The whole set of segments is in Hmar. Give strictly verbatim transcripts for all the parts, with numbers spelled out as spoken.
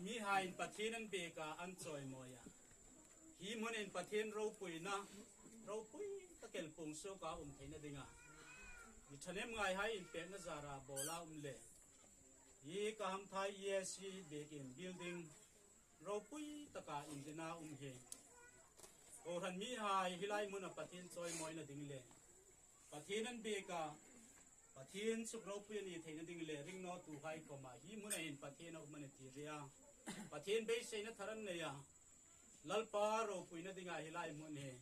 Mihaiin Pathien an biek a, an chawimawi a. Hi hmunin Pathien ropuina, ropui tak el pung suoka um theina dinga, mi ṭhahnemngai hai inpekna zara bawla um le, hi Ka Hamthai E A C biekin building ropui taka indina um hi, kohran mihai hi lai hmuna Pathien chawimawina ding le, Pathien an biek a, Pathien suk ropui a ni theina ding le, ringnawtuhai khawma hi hmuna hin Pathien a um a ni ti ria, Pathien beiseina thar an nei a, Lalpa ropuina dinga hi lai hmun hi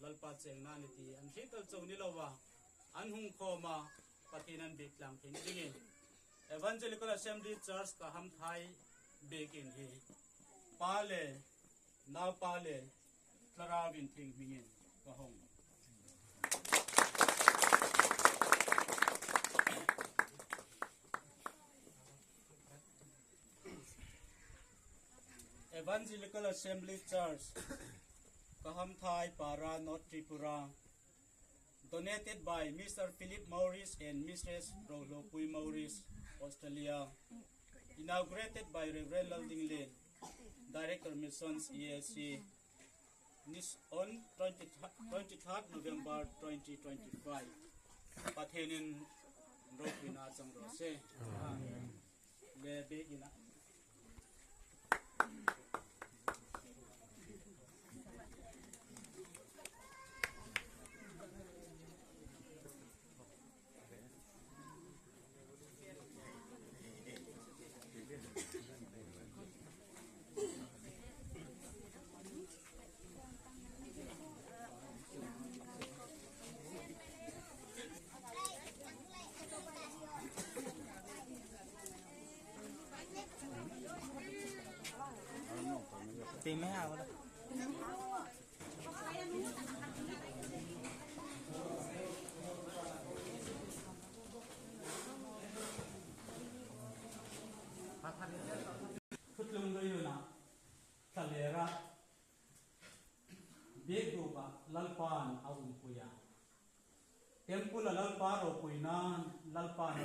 Lalpa chengna a ni ti an hriet tal chau ni loa, an hung khawma Pathien an biek tlang theina dingin Evangelical Assembly Church Ka Hamthai biekin hi Pa le, Naupa le, Thlarau Inthieng hmingin ka hung. Evangelical Assembly Church, Ka Hamthai Para, North Tripura, donated by Mister Philip Morris and Missus Rohlopui Morris, Australia, inaugurated by Reverend Laldinglien, Director Missions E A C, Nis-, on twenty, twenty-third November twenty twenty-five. Pathienin ropuina chang raw se. Amen. Le biekina. Thutlung doi una, thalera, biek duka Lalpan a umpui a. Temple-a Lalpa ropuina, Lalpan